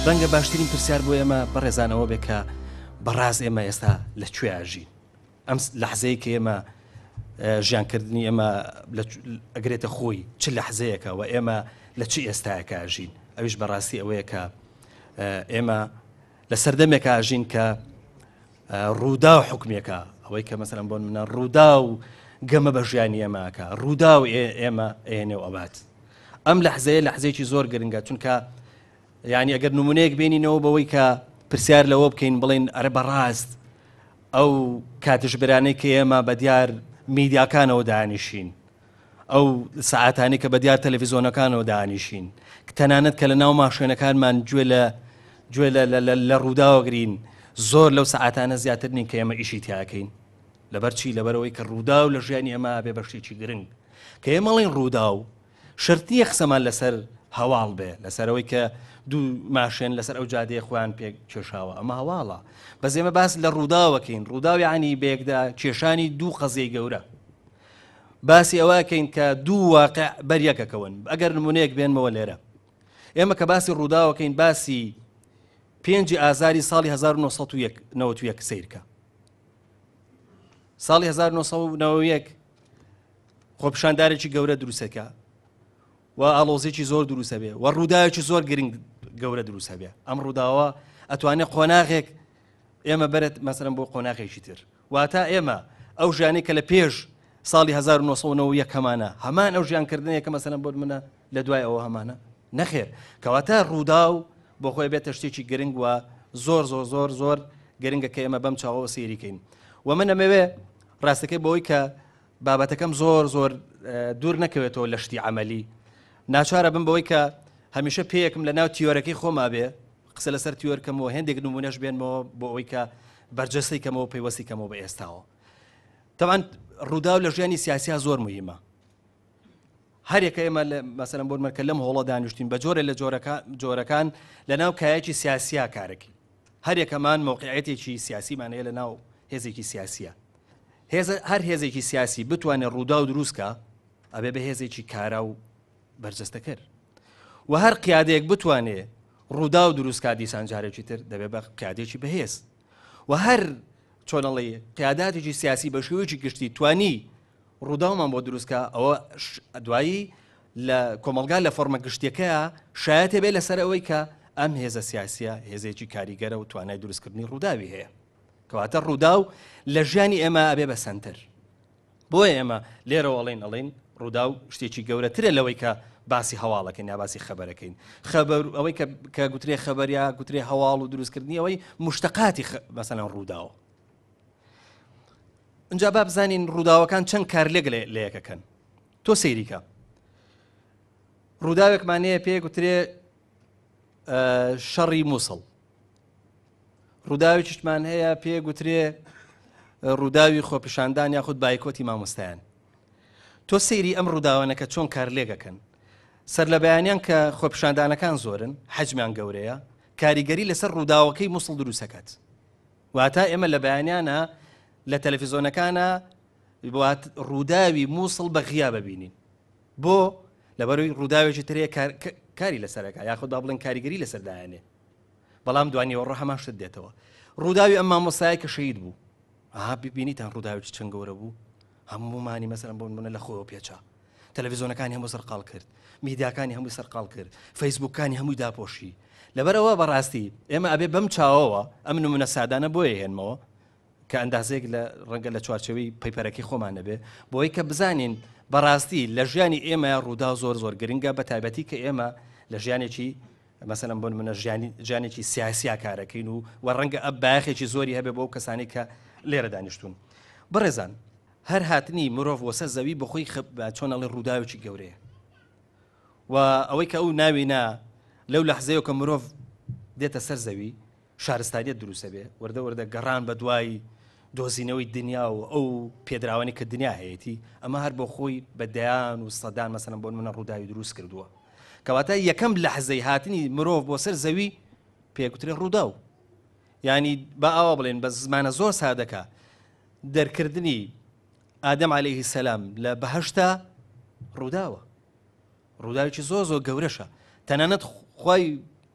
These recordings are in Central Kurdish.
ڕەنگە باشترین پرسیار بۆ ئێمە بەڕێزان ئەوە بێ کە بەڕاست ئێمە ئێستا لە کوێ ئەژین؟ ئەم لەحزەیە کە ئێمە ژیانکردنی ئێمە ئەگرێتە خۆی چ لەحزەیەکە و ئێمە لە چ ئێستایەکە ئەژین؟ ئەویش بەڕاستی ئەوەیە کە ئێمە لە سەردەمێکا ئەژین کە ڕووداو حکومێکە ئەوەی کە مەسەلەن بۆ منە ڕووداو گەمە بە ژیانی ئێمەکە ڕووداو ئێمە ئێنێ و ئەبات ئەم لەحزەیە لەحزەیەکی زۆر گرنگە چونکە یعنی ئەگەر نمونەیەک بێنینەوە بەوەی کە پرسیار لەوە بکەین بڵین ئەرە بەڕاست ئەو کاتژبرانەی کە ئێمە بە دیار میدیاکانەوە دانیشین ئەو سەعاتانەی کە بەدیار تەلەفیزۆنەکانەوە دانیشین تەنانەت کە لە ناو ماشێنەکانمان گوێ لە گوێ لە لە ڕووداوە گرین زۆر لەو سەعاتانە زیاتر نین کە ئێمە ئیشی تیاکەین لەبەر چی لەبەرەوەی کە ڕووداو لە ژیانی ئێمە بێ بە شتێکی گرنگ کە ئێمە ئەڵێین ڕووداو شەرت نییە قسەمان لەسەر هەواڵ بێ لەسەرەوەی کە دوو ماشێن لەسەر ئەو جادەیە خۆیان پێ کێشاوە ئەمە هەواڵە بەس ئێمە باس لە ڕووداوەکەین ڕووداو یعنی بەیەکدا کێشانی دوو قەزیەی گەورە باسی ئەوە ئەکەین کە دوو واقع بەر یەک ئەکەون ئەگەر نمونەیەک بێنمەوە لێرە ئێمە کە باسی ڕووداوەکەین باسی پێنجی ئازاری ساڵی 1991 سیرکە ساڵی 1991 خۆپیشاندارێکی گەورە دروستەکە و ئاڵۆزێکی زۆر دروستە بێ و ڕووداوێکی زۆر گرنگ گەورە دروستە بێ ئەم ڕووداوە ئەتوانێت قۆناغێک ئێمە بەرێت مەسەرم بۆ قۆناغێکی تر واتە ئێمە ئەو ژیانەی کە لە پێش ساڵی 1991 هەمانە هەمان ئەو ژیانکردنەیە کە مەسەلەن بۆ منە لە دوای ئەوە هەمانە نەخێر کەواتە ڕووداو بۆ خۆی بێتە شتێکی گرنگ و زۆر زۆر زۆر زۆر گرنگە کە ئێمە بەم چاوەوە سەیریکەین و من ئەمەوێ ڕاستەکەی بۆی کە بابەتەکەم زۆر زۆر دوور نەکەوێتەوە لە شتی عملی ناچارە بم بەوەی کە هەمیشە پێیەکم لە ناو تیۆرەکەی خۆما بێ قسە لەسەر تیۆر کەمەوە هێندێک نمونەش بێنمەوە بۆ ئەوەی کە بەرجەستەی کەمەوە پەیوەستی کەمەوە بە ئێستاوە تەبعەن ڕووداو لە ژیانی سیاسیا زۆر مهمە هەرێکە ئێمە مەسەلەن بۆ مەرکە لەم هۆڵە دانیشتین بە جۆرە لە جۆرەکان لە ناو کایەکی سیاسیا کارەکەی هەرێکەمان موقعەتێکی سیاسیمان هەیە لە ناو هێزێکی سیاسیە هێز هەر هێزێکی سیاسی بتوانێت ڕووداو دروستکە ئەبێ بە هێزێکی کارا و بەرجەستەکەر و هەر قیادەیەک بتوانێ ڕووداو دروست کا دیسان جارێکی تر دەبێ بە قیادێکی بەهێز و هەر چۆنەڵی قیاداتێکی سیاسی بە شێوەیەکی گشتی توانی ڕووداومان بۆ دروستکە ئەوە دوایی لە کۆمەلگا لە فۆرمە گشتیەکەیە شایەتێ بێ لەسەر ئەوەی کە ئەم هێزە سیاسیە هێزێکی کاریگەرە و توانای دروستکردنی ڕووداوی هەیە کەواتە ڕووداو لە ژیانی ئێمە ئەبێ بە سەنتەر بۆیە ئێمە لێرەوە ئەڵێین ئەڵێین ڕووداو شتێکی گەورەترە لەوەی کە باسی هەواڵەکەین یا باسی خەبەرەکەین خەبەر ئەوەی کە کە گوترێ خەبەر یا گوترێ هەواڵ و دروستکردنی ئەوەی مشتەقاتی مەسەلەن ڕووداوە اینجا با بزانین ڕووداوەکان چەند کارلێک لە یەکەکەن تۆ سەیریکە ڕووداوێکمان هەیە پێ گوترێ شەڕی مووسڵ ڕووداوێکیشمان هەیە پێ گوترێ ڕووداوی خۆپیشاندان یاخود بایکۆتی مامۆستایان تۆ سەیری ئەم ڕووداوانەکە چۆن کارلێگەکەن سەر لە بەیانیان کە خۆپیشاندانەکان زۆرن حەجمیان گەورەیە کاریگەری لەسەر ڕووداوەکەی مووسڵ دروستەکات واتە ئێمە لە بەیانیانە لە تەلەفیزۆنەکانە ڕووداوی مووسڵ بە غیا ببینین بۆ لەبەروی ڕووداوێکی ترەیە کاری لەسەرەکە یاخود با بڵێن کاریگەری لەسەر دایانێ بەڵام دوانیوەڕۆ هەمان شت دێتەوە ڕووداوی ئەم مامۆستایە کە شەهید بوو ئەها ببینیتان ڕووداوێکی چەند گەورە بوو هەموومانی مەسەرم بۆ نمونە لە خۆیەوە پێچا تەلەڤیزۆنەکانی هەموو سەرقاڵ کرد میدیاکانی هەمووی سەرقاڵ کرد فەیسبوکانی هەمووی داپۆشی لەبەرەوە بەڕاستی ئێمە ئەبێ بەم چاوەوە ئەم نمونە سادانە بۆیە هێنمەوە کە ئەندازەیەک لە ڕەنگە لە چوارچێوەی پەیپەرەکەی خۆمان نەبێ بۆی کە بزانین بەڕاستی لە ژیانی ئێمە ڕوودا زۆر زۆر گرنگە بە تایبەتی کە ئێمە لە ژیانێکی مەسەلەن بۆ نمونە ژیانی ژیانێکی سیاسیا کارەکەین و و ڕەنگە ئەب بایەخێکی زۆری هەبێ بۆ کەسانی کە لێرە دانیشتون بەڕێزان هەر هاتنی مرۆڤ وەسەر زەوی بەخۆی چۆن ئەڵێ ڕووداوێکی گەورەیە و ئەوەی کە ئەو ناوی نا لەو لەحزەیە کە مرۆڤ دێتە سەر زەوی شارستانیەت دروست ئەبێ، وردە وردە گەڕان بە دوای دۆزینەوەی دنیا و ئەو پێدراوانەی کە دنیا هەیەتی، ئەمە هەر بۆ خۆی بە دەیان و سەدان مەسەلەن بۆ نمونە ڕووداوی دروست کردووە. کەواتە یەکەم لەحزەی هاتنی مرۆڤ بۆ سەر زەوی پێگوترێ ڕووداو. یانی با ئاوا بڵێن بە زمانە زۆر سادەکە دەرکردنی ئادەم عەلەیهی سەلام لە بەهەشتا ڕووداوە. ڕووداوێکی زۆر زۆر گەورەشە تەنانەت خوای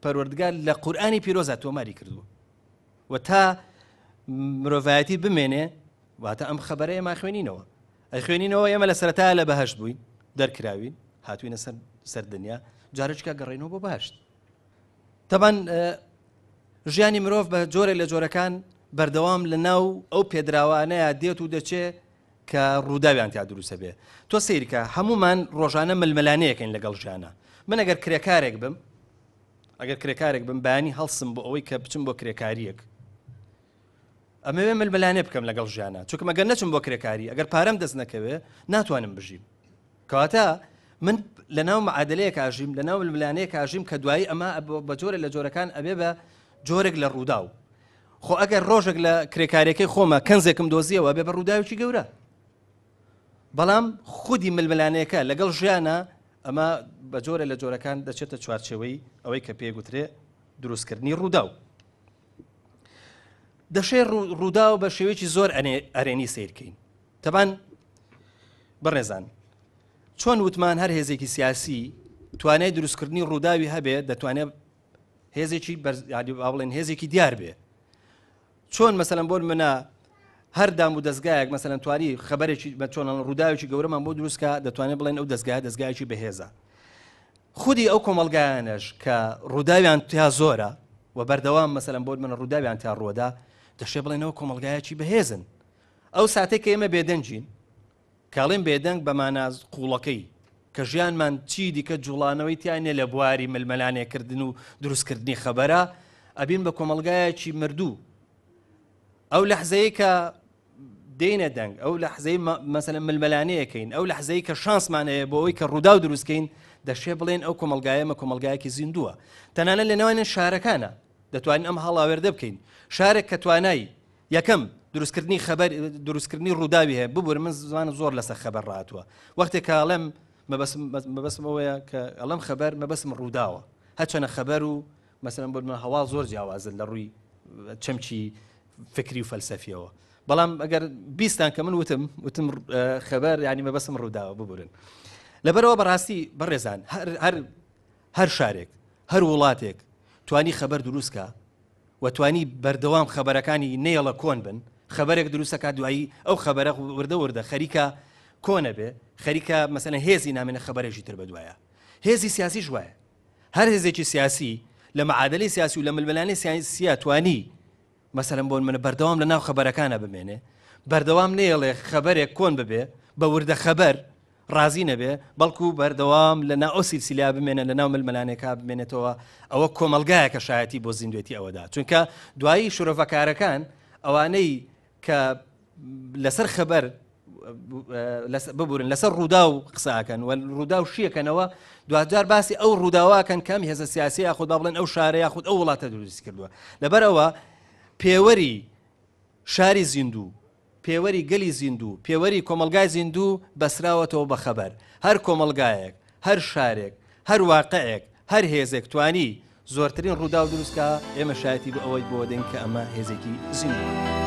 پەروەردگار لە قورئانی پیرۆزا تۆماری کردووە و تا مرۆڤایەتی بمێنێ واتە ئەم خەبەرە ئێمە خوێنینەوە ئەخوێنینەوە ئێمە لە سەرەتا لە بەهشت بووین دەرکراوین هاتوینە سەر سەر دنیا جارێکا گەڕێنەوە بۆ بەهشت تەبان ژیانی مرۆڤ بە جۆرێک لە جۆرەکان بەردەوام لە ناو ئەو پێدراوانەیە دێت و دەچێ کە ڕووداویان تیا دروستە بێ تۆ سەیرکە هەمومان ڕۆژانە ململانەیەکەین لەگەڵ ژیانە من ئەگەر کرێکارێک بم ئەگەر کرێکارێک بم بەیانی هەڵسم بۆ ئەوەی کە بچم بۆ کرێکاریەک ئەمەوێ ململانێ بکەم لەگەڵ ژیانە چونکە مەگەر نەچم بۆ کرێکاری ئەگەر پارەم دەست نەکەوێ ناتوانم بژیم کەواتە من لەناو معادلەیەک ئاژیم لەناو ململانەیەک ئاژیم کە دوایی ئەمە بە جۆرە لە جۆرەکان ئەبێ بە جۆرێک لە ڕووداو خۆ ئەگەر ڕۆژێک لە کرێکارەکەی خۆمە کەنزێکم دۆزیەوە بێ بە ڕووداوێکی گەورە بەڵام خودی ململانێکە لەگەڵ ژیانە ئەمە بە جۆرە لە جۆرەکان دەچێتە چوارچێوەی ئەوەی کە پێگوترێ دروستکردنی ڕووداو. دەشێ ڕووداو بە شێوەیەکی زۆر ئەرێنی سیرکەین تەبان بەڕێزان چۆن وتمان هەر هێزێکی سیاسی توانای دروستکردنی ڕووداوی هەبێ دەتوانێت هێزێکی بڵێن هێزێکی دیار بێ چۆن مەسەلەن بۆ منە هەر دام و دەستگایەک مەسەلەن توانی خەبەرێکی بە چۆن ڕووداوێکی گەورەمان بۆ دروستکە دەتوانێت بڵێن ئەو دەستگایە دەستگایەکی بەهێزە خودی ئەو کۆمەڵگایانەش کە ڕووداویان تیا زۆرە و بەردەوام مەسەلەن بۆ من ڕووداویان تیا ڕووەدا دەشێ بڵێنەوە کۆمەڵگایەکی بەهێزن ئەو ساتێک کە ئێمە بێدەنگین کاڵێن بێدەنگ بە مانا قوڵەکەی کە ژیانمان چی دیکە جوڵانەوەی تیا نیە لە بواری ململانێکردن و دروستکردنی خەبەرە ئەبین بە کۆمەڵگایەکی مردوو ئەو لەحزەیە کە دێنە دەنگ ئەو لەحزەی مەسەلەن ململانێیەکەین ئەو لەحزەی کە شانسمان هەیە بۆ ئەوەی کە ڕووداو دروستکەین دەشێ بڵێن ئەو کۆمەڵگایەمە کۆمەڵگایەکی زیندووە تەنانەت لە نێوان شارەکانە دەتوانین ئەم هەڵاوێردە بکەین شارێک کە توانای یەکەم، دروستکردنی خەبەر، دروستکردنی ڕووداوی هەیە، ببورن من زمانم زۆر لەسەر خەبەر ڕاهاتووە، وەختێک کە ئەڵێم مەبەستم مەبەستم ئەوەیە کە ئەڵێم خەبەر مەبەستم ڕووداوە، هەرچەنە خەبەر و مەسەلەن بۆ نموونە هەواڵ زۆر جیاوازن لە ڕووی چەمکی فکری و فەلسەفیەوە، بەڵام ئەگەر بیستان کە من وتم وتم خەبەر یانی مەبەستم ڕووداوە، ببورن. لەبەرئەوە بەڕاستی بەڕێزان هەر هەر هەر شارێک هەر وڵاتێک توانی خەبەر دروست کا و توانی بەردەوام خەبەرەکانی نەیەڵە کۆن بن، خەبەرێک دروست ئەکات دوایی ئەو خەبەرە وردە وردە خەریکە کۆنە بێ، خەریکە مەسەلەن هێزی نامێنێ خەبەرێکی تر بەدوایە. هێزی سیاسیش وایە. هەر هێزێکی سیاسی لە معادلەی سیاسی و لە ململانێی سیاسییا توانی مەسەلەن بۆ نمونە بەردەوام لە ناو خەبەرەکانا بمێنێ، بەردەوام نەیەڵێ خەبەرێک کۆن ببێ، بە وردە خەبەر ڕازی نەبێ، بەڵکو بەردەوام لە ناو ئەو سیلسیلەیا بمێنێ، لە ناو ململانێکا بمێنێتەوە، ئەوە کۆمەڵگایەکە شایەتی بۆ زیندوێتی ئەوەدا، چونکە دوایی شرۆڤەکارەکان ئەوانەی کە لەسەر خەبەر ببورن لەسەر ڕووداو قسە ئەکەن و ڕووداو شیەکەنەوە دواجار باسی ئەو ڕووداواکەن کەم هێزە سیاسی یاخود با بڵێن ئەو شارە یاخود ئەو وڵاتە دروستی کردووە لەبەرئەوە پێوەری شاری زیندوو پێوەری گەلی زیندوو پێوەری کۆمەڵگای زیندوو بەسراوەتەوە بە خەبەر هەر کۆمەڵگایەک هەر شارێک هەر واقعێک هەر هێزێک توانی زۆرترین ڕووداو دروست کا، ئێمە شایەتی بۆ ئەوەی بۆ دەین کە ئەمە هێزێکی زیندووە.